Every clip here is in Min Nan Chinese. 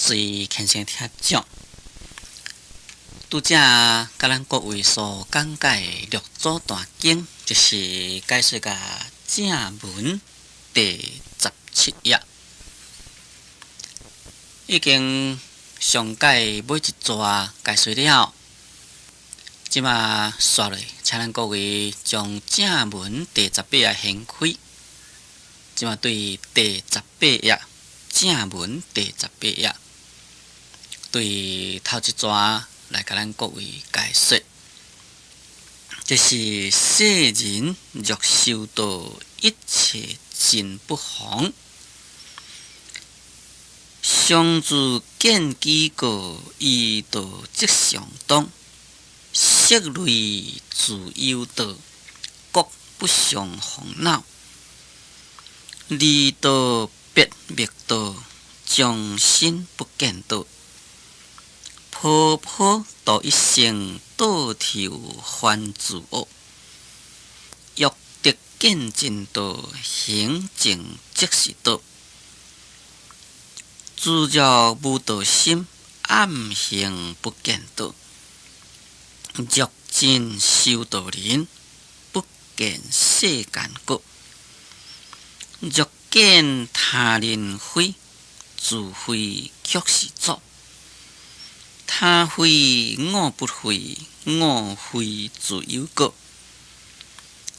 最虔誠聽眾，拄才佮咱各位所講解的六祖壇經，就是解說甲正文第17頁，已經上解尾一逝解說了。這馬紲落，請咱各位將正文第十八頁掀開。這馬對第十八頁，正文第十八頁，對頭一逝來共咱各位解說，這是世人若修道，一切盡不妨；常自見己過，依道則相當。色類自有道，各不相妨惱。離道別滅道，將心不見道。婆婆度一生，倒頭還自惡。欲得見真道，行證即是道。自若無道心，暗行不見道。若真修道人，不見世間過。若見他人非，自非卻是作。他非我不非，我非自有過。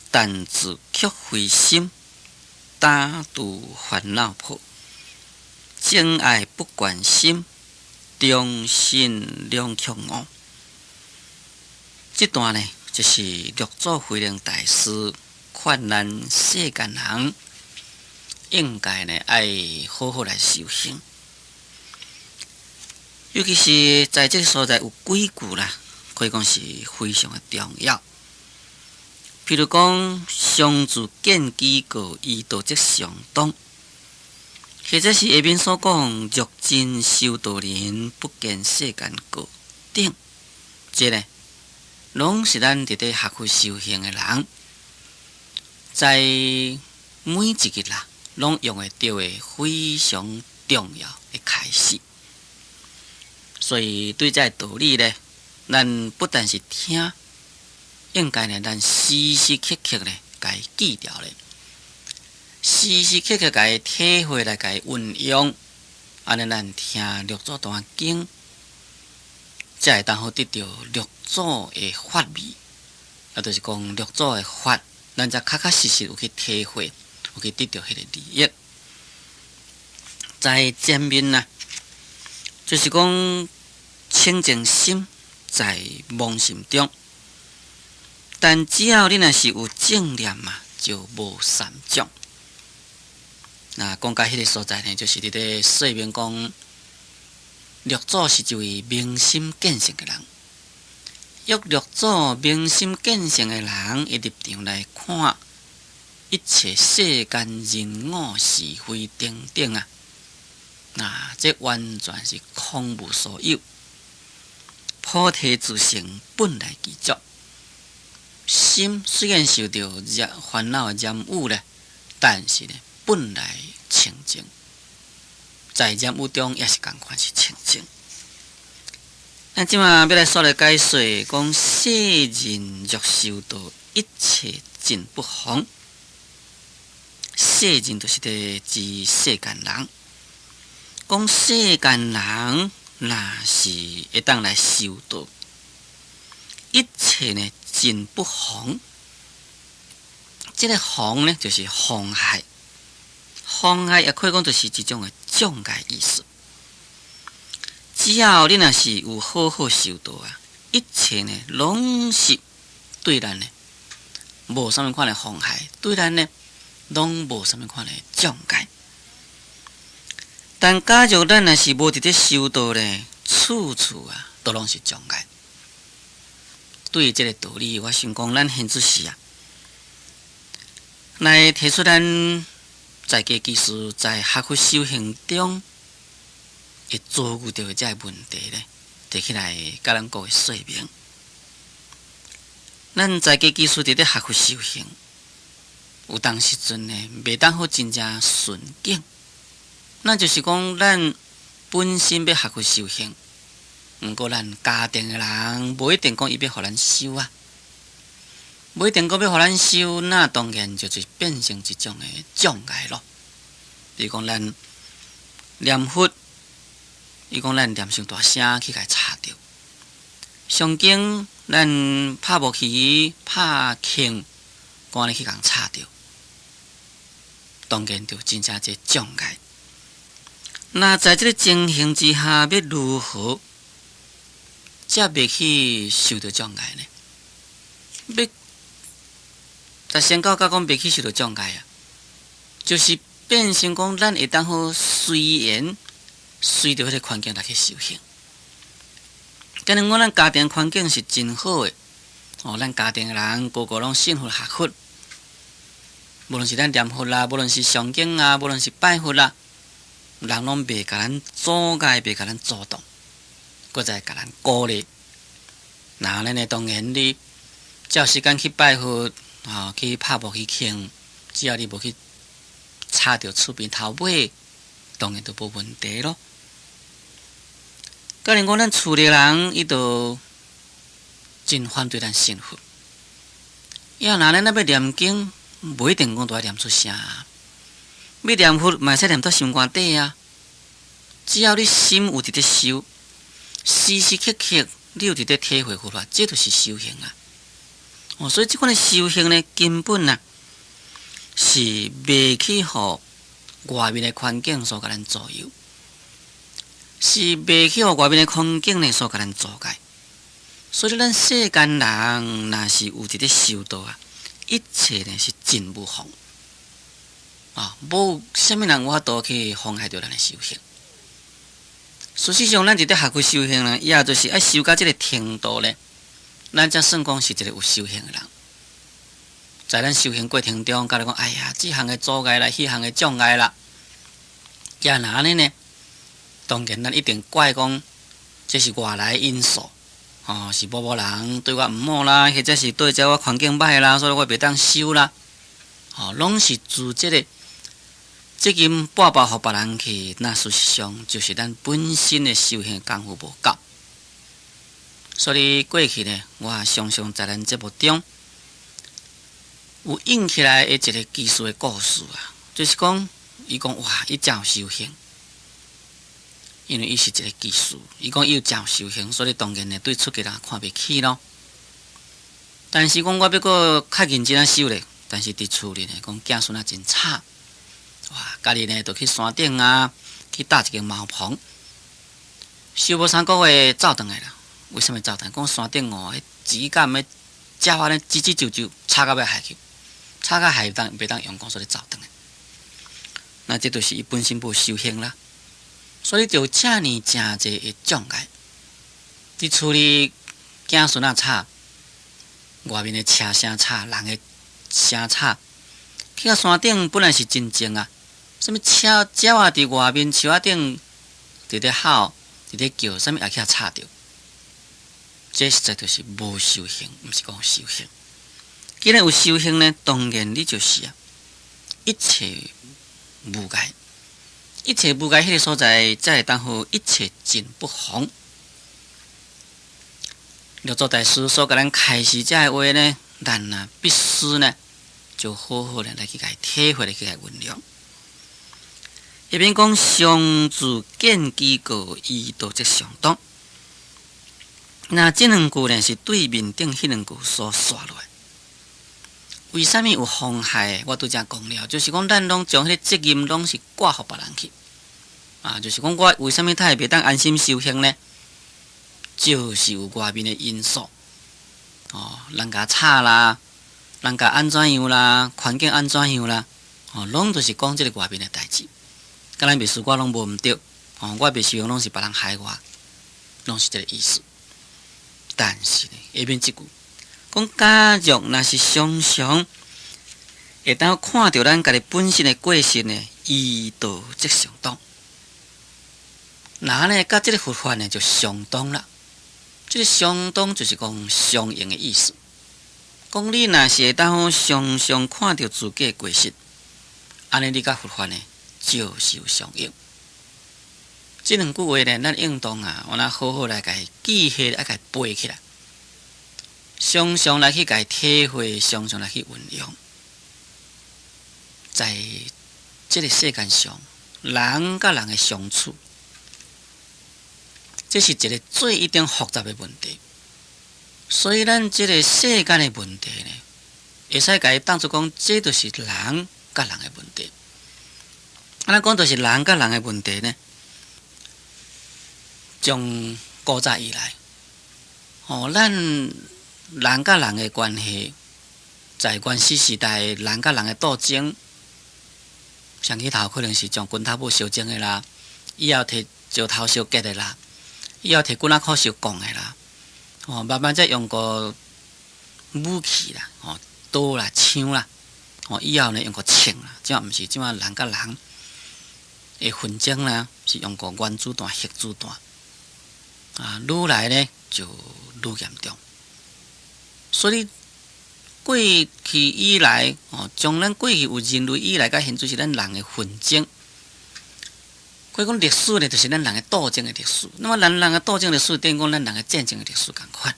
但自卻非心，打除煩惱破。真愛不關心，中心兩卻悟。這段呢，就是六祖慧能大師勸咱世間人，應該呢愛好好來修行。尤其是在這個所在有幾句啦，可以講是非常的重要。譬如講，常自見己過，依道則相當；或者是下面所講，若真修道人，不見世間過等，這呢，攏是咱佇咧學佛修行的人，在每一日啦，攏用會著的非常重要的開示。所以對這個道理呢，咱不但是聽，應該呢，咱時時刻刻呢，共伊記牢咧，時時刻刻共伊體會來共伊運用，按呢咱聽六祖壇經，才會當好得著六祖的法味，也就是講六祖的法，咱才確確實實有去體會，有去得著彼個利益。在前面啊，就是講清淨心在妄心中，但只要你若是有正念嘛，就無三障。那講到彼個所在呢，就是佇咧說明講，六祖是一位明心見性的人。若六祖明心見性的人，伊立場來看一切世間人我是非等等啊，那這完全是空無所有。菩提自性本來具足，心雖然受著煩惱的染污咧，但是呢，本來清淨，在染污中也是仝款是清淨。咱這馬欲來煞來解說，講世人若修道，一切盡不妨。世人就是佇指世間人，講世間人若是會當來修道，一切呢盡不妨。這個妨呢，就是妨害，妨害也可以講就是一種的障礙意思。只要你若是有好好修道啊，一切呢攏是對咱呢無啥物款的妨害，對咱呢攏無啥物款的障礙。但假如咱若是無佇咧修道呢，處處啊都攏是障礙。對這個道理，我想講咱現此時啊，來提出咱在家居士在學佛修行中會遭遇著的這個問題咧，提起來共咱各位說明。咱在家居士佇咧學佛修行，有當時陣呢，袂當好真正順境。那就是講，咱本身欲學佛修行，毋過咱家庭的人無一定講伊欲予咱修啊，無一定講欲予咱修，那當然就是變成一種的障礙咯。比如講咱念佛，伊講咱念傷大聲去共吵著；誦經咱拍木魚、拍磬，講按呢去共吵著，當然就真正濟障礙。那在這个情形之下，欲如何才袂去受著障礙呢？欲但先到甲講袂去受著障礙啊，就是變成講咱會當好隨緣隨著彼个環境來去修行。假如講咱家庭環境是真好的，哦，咱家庭的人個個攏信佛學佛，無論是咱念佛啦，無論是誦經啊，無論是拜佛啦，人攏袂共咱阻礙，袂共咱阻擋，閣再共咱鼓勵。那按呢當然你才有時間去拜佛，吼，去拍木魚磬，只要你無去吵著厝邊頭尾，當然就無問題咯。假如講咱厝裡人，伊就真反對咱信佛。呀，若咱欲念經，無一定講都愛念出聲。欲念佛嘛會使念到心肝底啊！只要你心有佇咧修，時時刻刻你有佇咧體會佛法，這就是修行啊！哦，所以這款的修行呢，根本啊是袂去予外面的環境所共咱左右，是袂去予外面的環境呢所共咱阻礙。所以咱世間人若是有佇咧修道啊，一切呢是盡無妨。啊，無啥物人有法度去妨礙著咱的修行。事實上，咱佇咧學佛修行呢，也就是愛修到這个程度咧，咱才算講是一个有修行的人。在咱修行過程中，假如講，哎呀，這項的阻礙啦，彼項的障礙啦，也若按呢呢，當然咱一定怪講，這是外來因素，哦，是某某人對我毋好啦，或者是對這我環境歹啦，所以我袂當修啦，哦，攏是自這个責任跋包予別人去，那事實上就是咱本身的修行功夫無夠。所以過去呢，我常常在咱節目中有引起來的一个居士的故事啊，就是講，伊講哇，伊真有修行，因為伊是一个居士，伊講伊有真有修行，所以當然呢對出家人看袂起咯。但是講我欲閣較認真仔修咧，但是佇厝裡呢，講囝孫仔真吵。哇！家己呢，就去山頂啊，去搭一間茅棚，修無3個月走轉來啦。為啥物走轉來？講山頂哦，彼指甲物鳥仔呢，吱吱啾啾，吵到欲害去，吵到害當袂當用功，所以走轉來。那這就是伊本身無修行啦，所以就遮爾誠濟的障礙。佇厝裡囝孫仔吵，外面的車聲吵，人的聲吵，去到山頂本來是真靜啊。啥物鳥鳥仔佇外面樹仔頂佇咧吼，佇咧叫，啥物也去吵著。這實在就是無修行，毋是講有修行。既然有修行呢，當然你就是啊，一切無礙，一切無礙彼个所在，才會當予一切盡不妨。六祖大師所共咱開示這个話呢，咱啊必須呢，就好好的來去共體會，來去共運用。下面講常自見機過，依道則相當。那這兩句呢，是對面頂彼兩句所紲落來。為啥物有妨害？我拄才講了，就是講咱攏將彼个責任攏是掛予別人去。啊，就是講我為啥物太袂當安心修行呢？就是有外面的因素。哦，人共吵啦，人共按怎樣啦，環境按怎樣啦，哦，攏就是講這个外面的代誌。敢若袂輸我攏無毋對，哦，我袂修行攏是別人害我，攏是這个意思。但是呢，下面這句講，假若若是常常會當看著咱家己本身的過失呢，依道則相當。那呢，佮這个佛法呢就相當啦。這个相當就是講相應的意思。講你若是會當常常看著自己的過失，按呢你佮佛法呢就是有相應。這兩句話呢，咱應當啊，按呢好好來共伊記起來，共伊背起來，常常來去共伊體會，常常來去運用。在這个世間上，人佮人的相處，這是一个做一定複雜的問題。所以，咱這个世間的問題呢，會使共伊當做講，這就是人佮人的問題。按呢講，就是人佮人的問題呢？從古早以來，吼，咱人佮人的關係，在原始時代，人佮人的鬥爭，上起頭可能是將拳頭母相爭的啦，以後提石頭相擊的啦，以後提棍仔箍相摃的啦，吼，慢慢才用過武器啦，吼，刀啦、槍啦，吼，以後呢用過槍啦，這毋是這馬人佮人的紛爭啦，是用過原子彈、核子彈。啊，愈來呢就愈嚴重。所以過去以來，哦，從咱過去有人類以來，到現在是咱人的紛爭。可以講歷史呢，就是咱人的鬥爭的歷史。那麼咱人的鬥爭歷史，等於講咱人的戰爭的歷史仝款。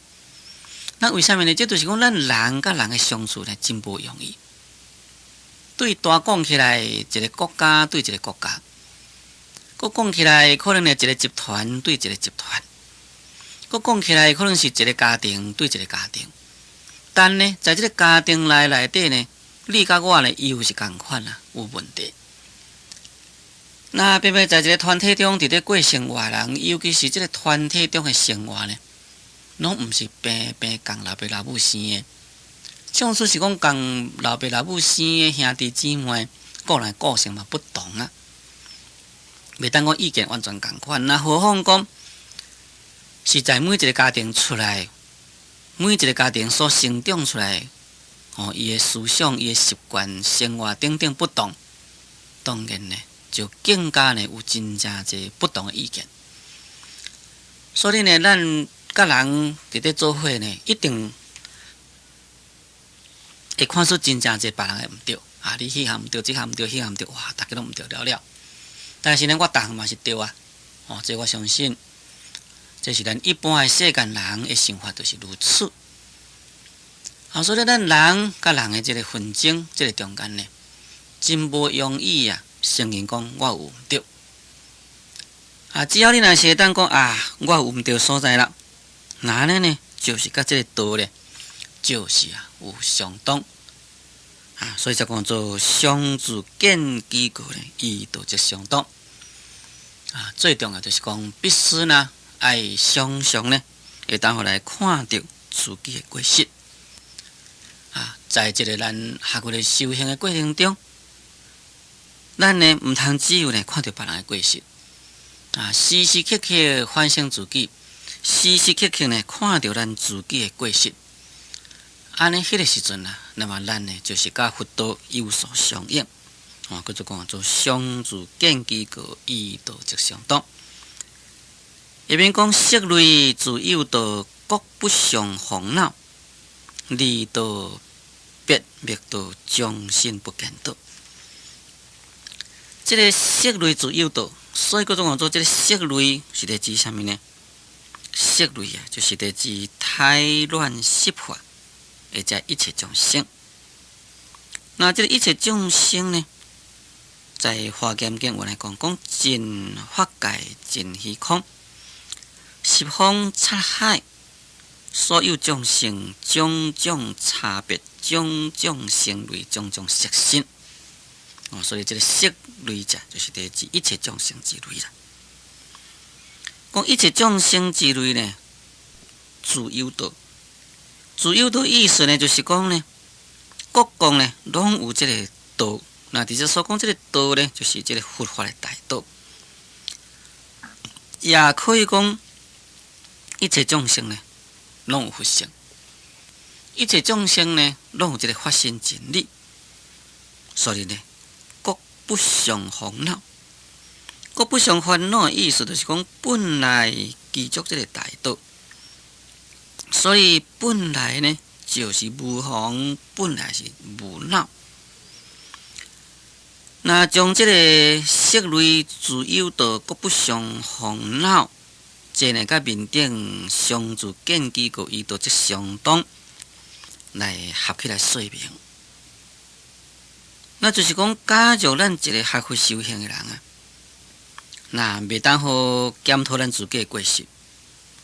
那為啥物呢？這就是講咱人佮人的相處呢，真無容易。對大講起來，一个國家對一个國家；閣講起來，可能呢一个集團對一个集團；閣講起來，可能是一个家庭對一个家庭。但呢，在這个家庭內底呢，你佮我呢，又是仝款啊，有問題。那偏偏在一个團體中，佇咧過生活人，尤其是這个團體中的生活呢，攏毋是平平仝老爸老母生的。縱使是講仝老爸老母生的兄弟姊妹，個人個性嘛不同啊，袂當講意見完全仝款。那何況講是在每一个家庭出來，每一个家庭所成長出來，吼，伊的思想、伊的習慣、生活等等不同，當然呢，就更加呢有真正濟不同的意見。所以呢，咱佮人佇咧做伙呢，一定會看出真正濟別人的毋對啊！你彼項毋對，這項毋對，彼項毋對，哇！逐家攏毋對了了。但是呢，我逐項嘛是對啊！哦，這我相信，這是咱一般的世間人的想法，就是如此。啊，所以咱人佮人的這个紛爭，這个中間呢，真無容易啊！承認講我有毋對。啊，只要你若是會當講啊，我有毋對所在啦，那按呢呢，就是佮這个道咧，就是啊有相當啊，所以才講做常自見其過咧，與道則相當啊。最重要就是講，必須呢愛常常呢，會當予來看著自己的過失啊，在這个咱學佛的修行的過程中，咱呢毋通只有呢看著別人的過失啊，時時刻刻反省自己，時時刻刻呢看著咱自己的過失。按呢，彼个時陣啊，那麼咱呢就是佮佛道有所相應，哦，叫做講做常自見其過，與道則相當。下面講色類自有道，各不相煩惱；離道別滅道，終身不見道。這个色類自有道，所以叫做講做這个色類是咧指啥物呢？色類啊，就是咧指胎卵濕化，或者一切眾生。那這个一切眾生呢，在《華嚴經》原來講，講盡法界盡虛空，十方剎海，所有眾生種種差別，種種生類，種種色身。哦，所以這个色類者，就是佇指一切眾生之類啦。講一切眾生之類呢，自有道。自有道意思呢，就是講呢，各國呢攏有這个道。那佇這所講這个道呢，就是這个佛法的大道。也可以講，一切眾生呢，攏有佛性。一切眾生呢，攏有這个法身真理。所以呢，各不相煩惱。各不相煩惱的意思，就是講本來具足這个大道。所以本來呢，就是無煩，本來是無惱。若將這个色類自有道，各不相妨惱，這呢佮面頂常住見機過依道則相當來合起來說明。那就是講，假如咱一个學佛修行的人啊，若袂當好檢討咱自己的過失，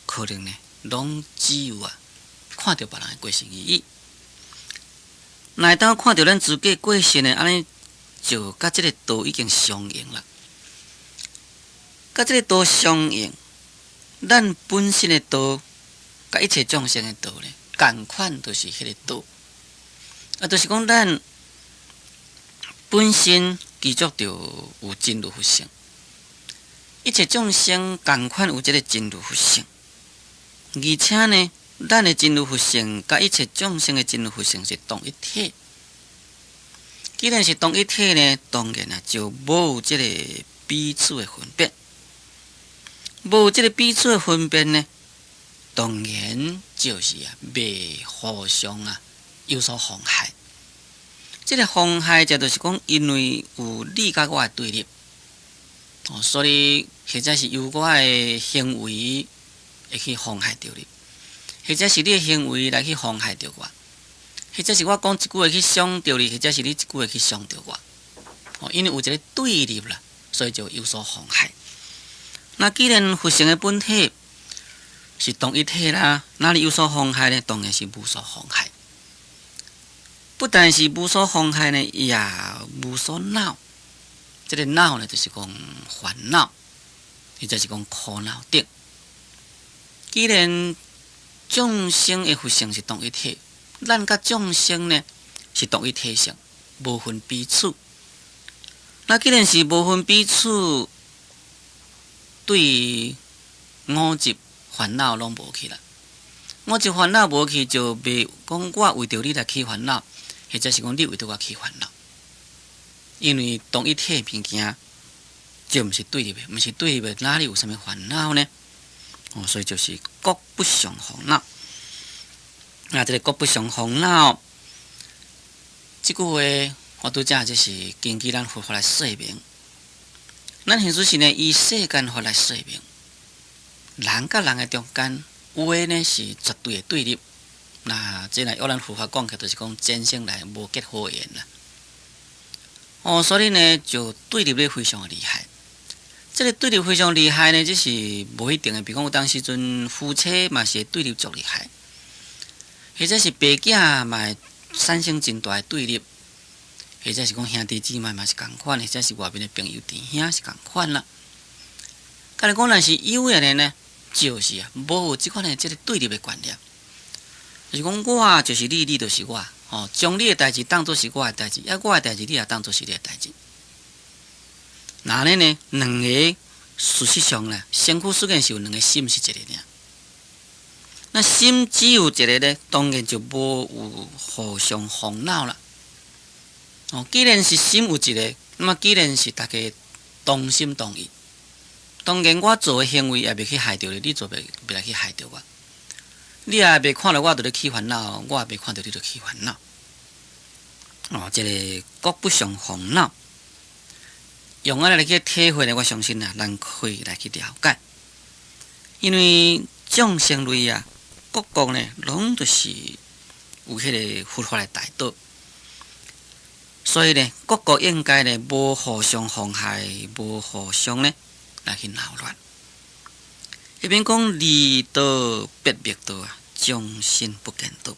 可能呢，攏只有啊看著別人的過失而已。若會當看著咱自己的過失呢，按呢就佮這个道已經相應啦。佮這个道相應，咱本身的道，佮一切眾生的道呢，仝款就是彼个道。啊，就是講咱本身具足著有真如佛性，一切眾生仝款有這个真如佛性，而且呢，咱的真如佛性佮一切眾生的真如佛性是同一體。既然是同一體呢，當然啊就無這个彼此的分別，無這个彼此的分別呢，當然就是啊，袂互相啊有所妨害。這个妨害，這就是講，因為有你佮我的對立，哦，所以或者是由我的行為會去妨害著你，或者是你的行為來去妨害著我，或者是我講一句話去傷著你，或者是你一句話去傷著我，哦，因為有一个對立啦，所以就有所妨害。那既然佛性的本體是同一體啦，哪裡有所妨害呢？當然是無所妨害。不但是無所妨害呢，也無所惱。這个惱呢，就是講煩惱，或者是講苦惱等。既然眾生的佛性是同一體，咱佮眾生呢是同一體性，無分彼此。那既然是無分彼此，對五執煩惱攏無去啦。五執煩惱無去，就袂講我為著你來起煩惱，或者是講你為著我起煩惱。因為同一體物件，就毋是對立的，毋是對立的，哪裡有啥物煩惱呢？哦，所以就是各不相妨惱。那這个各不相妨惱，這句話我拄才這是根據咱佛法來說明。咱現實是呢，以世間法來說明，人佮人的中間，有的呢是絕對的對立。那這若用咱佛法講起來，就是講前生來無結好緣啦。哦，所以呢，就對立得非常的厲害。這个對立非常厲害呢，這是無一定的。比如講，有當時陣夫妻嘛是會對立足厲害，或者是爸囝嘛會產生真大的對立，或者是講兄弟姊妹嘛是仝款，或者是外面的朋友弟兄是仝款啦。敢若講，若是有緣的呢，就是啊，無這款的這个對立的觀念，就是講我就是你，你就是我，哦，將你的代誌當做是我的代誌，啊，我的代誌你也當做是你的代誌。那按呢呢，兩个事實上呢，身軀雖然是有兩个心是一个爾。那心只有一个呢，當然就無有互相妨惱啦。哦，既然是心有一个，那麼既然是大家同心同意，當然我做的行為也袂去害著你，你做袂袂來去害著我。你也袂看著我佇咧起煩惱，我也袂看著你佇起煩惱。哦，這个各不相妨惱。用按呢來去體會呢，我相信啊，咱可以來去了解。因為眾生類啊，各國呢，攏就是有彼个佛法的大道，所以呢，各國應該呢，無互相妨害，無互相呢來去鬧亂。彼邊講離道別滅道啊，終身不見道。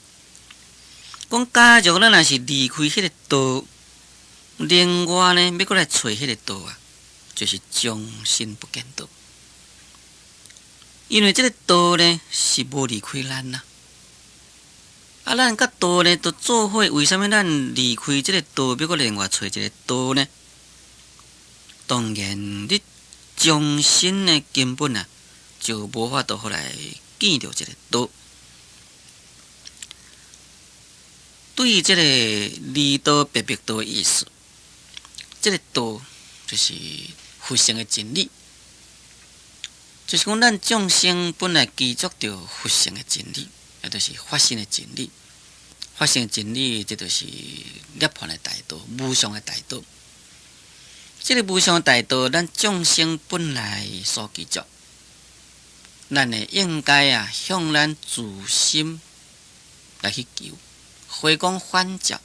講假如咱若是離開彼个道，另外呢，欲閣來揣彼个道啊，就是終身不見道。因為這个道呢是無離開咱啊，啊，咱佮道呢都做伙，為啥物咱離開這个道，欲閣另外揣一个道呢？當然，你終身呢根本啊就無法度予來見著這个道。對這个離道別滅道的意思，這个道就是佛性的真理，就是講咱眾生本來具足著佛性的真理，也就是法身的真理。法身的真理，這就是涅槃的大道，無上的大道。這个無上大道，咱眾生本來所具足，咱呢應該啊向咱自心來去求，回光返照。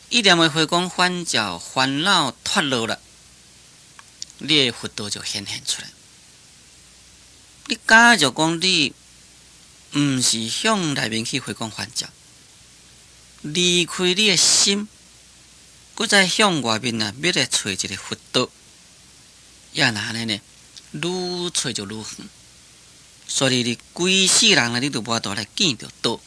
一念的回光返照，煩惱脫落了，你的佛道就顯現出來。你假如講你毋是向內面去回光返照，離開你的心，閣再向外面啊，欲來揣一个佛道，也若按呢呢，愈揣就愈遠。所以你規世人呢，你都無法度來見著道。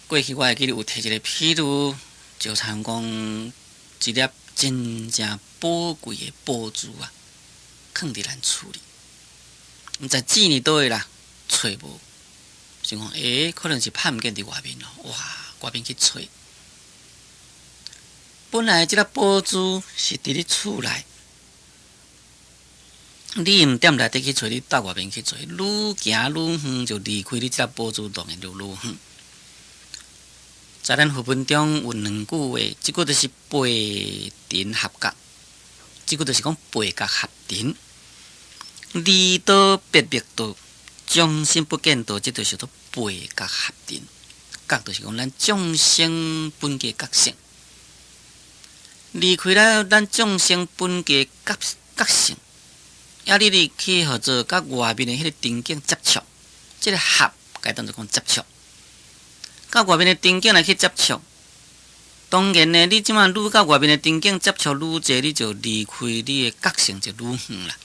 過去我會記得有提一个譬喻，就親像講一粒真正寶貴的寶珠啊，囥佇咱厝裡，毋知錢佇佗位啦，揣無，想講欸，可能是拍毋見佇外面咯，哇，外面去揣。本來這粒寶珠是佇你厝內，你毋踮內底去揣，你到外面去揣，愈行愈遠，就離開你這粒寶珠當然就愈遠。在咱佛文中有兩句話，一句就是背塵合覺，一句就是講背覺合塵。離道別滅道，將心不見道，這就是做背覺合塵。覺就是講咱眾生本具覺性，離開了咱眾生本具覺覺性，抑你哩去予做佮外面的彼个場景接觸，這个合該當做講接觸。佮外面的場景來去接觸，當然呢，你這馬愈佮外面的場景接觸愈濟，你就離開你的覺性就愈遠啦。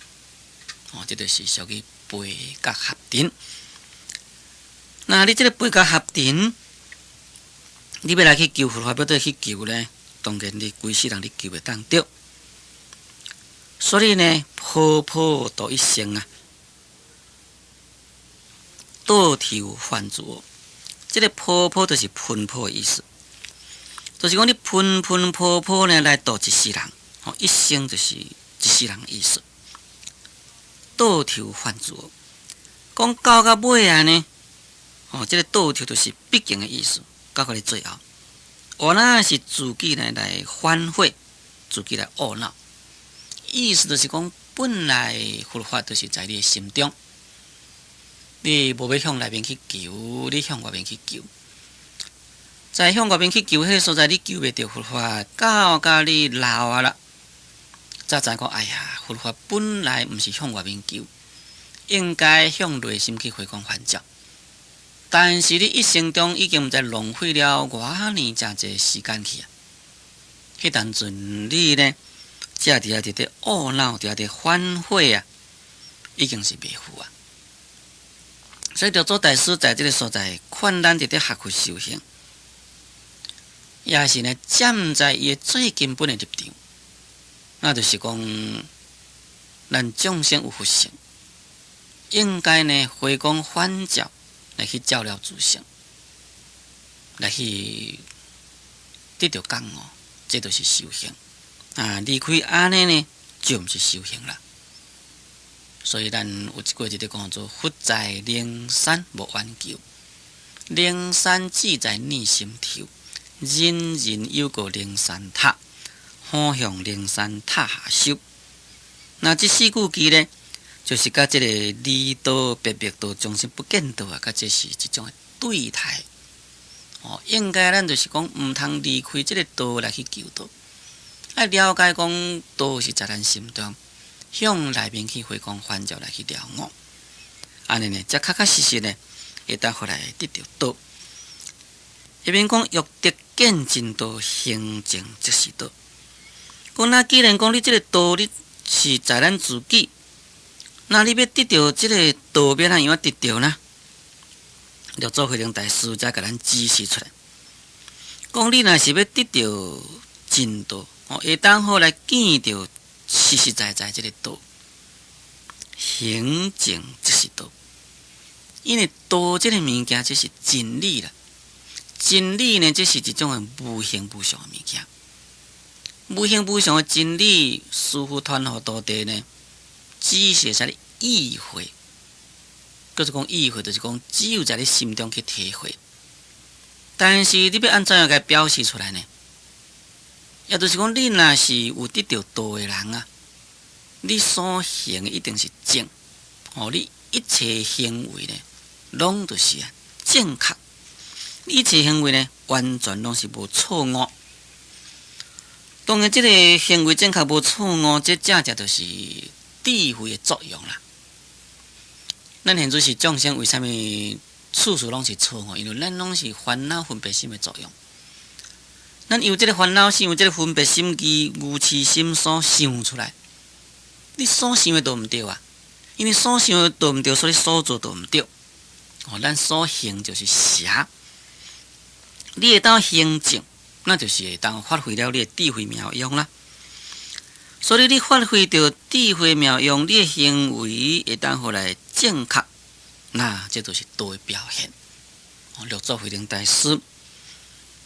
哦，這就是屬於背覺合塵。那你這個背覺合塵，你欲來去求佛法，欲佗去求呢？當然你規世人你求袂當著。所以呢，婆婆度一生啊，倒頭還自我。這个婆婆就是噴婆的意思，就是講你噴噴婆婆呢來度一世人，吼，一生就是一世人的意思。倒頭還自我，講到到尾啊呢，吼，這个倒頭就是畢竟的意思，到到你最後，原來是自己呢來反悔，自己來懊惱，意思就是講本來佛法就是在你的心中。你無欲向內面去求，你向外面去求，在向外面去求彼个所在，你求袂著佛法，到甲你老啊啦，才知講，哎呀，佛法本來毋是向外面求，應該向內心去回光返照。但是你一生中已經毋知浪費了偌爾誠濟時間去啊！彼當陣你呢，才佇遐佇咧懊惱，佇遐佇反悔啊，已經是袂赴啊！所以，六祖大師在這个所在勸咱佇咧學佛修行，也是呢站在伊的最根本的立場，那就是講，咱眾生有佛性，應該呢回光返照來去照了自性，來去得著覺悟，這就是修行。啊，離開按呢呢，就毋是修行啦。所以咱有一句就咧講做：佛在靈山無遠求，靈山只在你心頭。人人有個靈山塔，好向靈山塔下修。那這四句偈呢，就是佮這个離道別滅道將心不見道啊，佮這是一種的對待。哦，應該咱就是講，毋通離開這个道來去求道，愛了解講道是在咱心中。向內面去回光返照來去了悟，按呢呢，才確確實實呢，會當予來得著道。下面講欲得見真道，行證即是道。講那既然講你這个道，你是在咱自己，那你欲得著這个道，欲按怎樣得著呢？六祖慧能大師才共咱指示出來，講你若是欲得著真道，哦，會當好來見著。實實在在這个道，行證即是道。因為道這个物件，這是真理啦。真理呢，這是一種的無形無相的物件。無形無相的真理，師父傳予徒弟呢，只是會使你意會。閣是講意會，就是講只有在你心中去體會。但是你欲按怎樣共表示出來呢？也就是講，你若是有得著道的人啊，你所行的一定是正，哦，你一切行為呢，攏就是啊正確，你一切行為呢，完全攏是無錯誤。當然，這個行為正確無錯誤，這正正就是智慧的作用啦。咱現在是眾生，為啥物處處攏是錯誤？因為咱攏是煩惱分別心的作用。咱由這個煩惱心，由這個分別心、愚癡心所想出來，你所想的都毋對啊！因為所想的都毋對，所以所做都毋對。哦，咱所行就是邪。你會當行正，那就是會當發揮了你的智慧妙用啦。所以你發揮著智慧妙用，你的行為會當予來正確，那這就是道的表現。哦，六祖慧能大師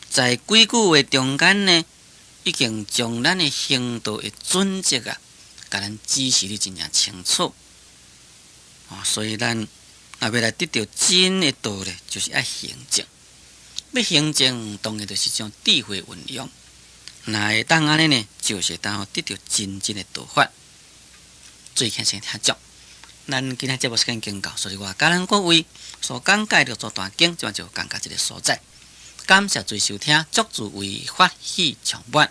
在幾句話中間呢，已經將咱的行道的準則啊，共咱指示得真正清楚。哦，所以咱若欲來得著真的道咧，就是愛行正。欲行正，當然就是將智慧運用。若會當按呢呢，就是會當得著真正的道法。最起先聽足，咱今仔節目時間已經到，所以我佮咱各位所講解六祖壇經，這擺就講到這个所在。感謝諸位收聽，祝諸位法喜充滿。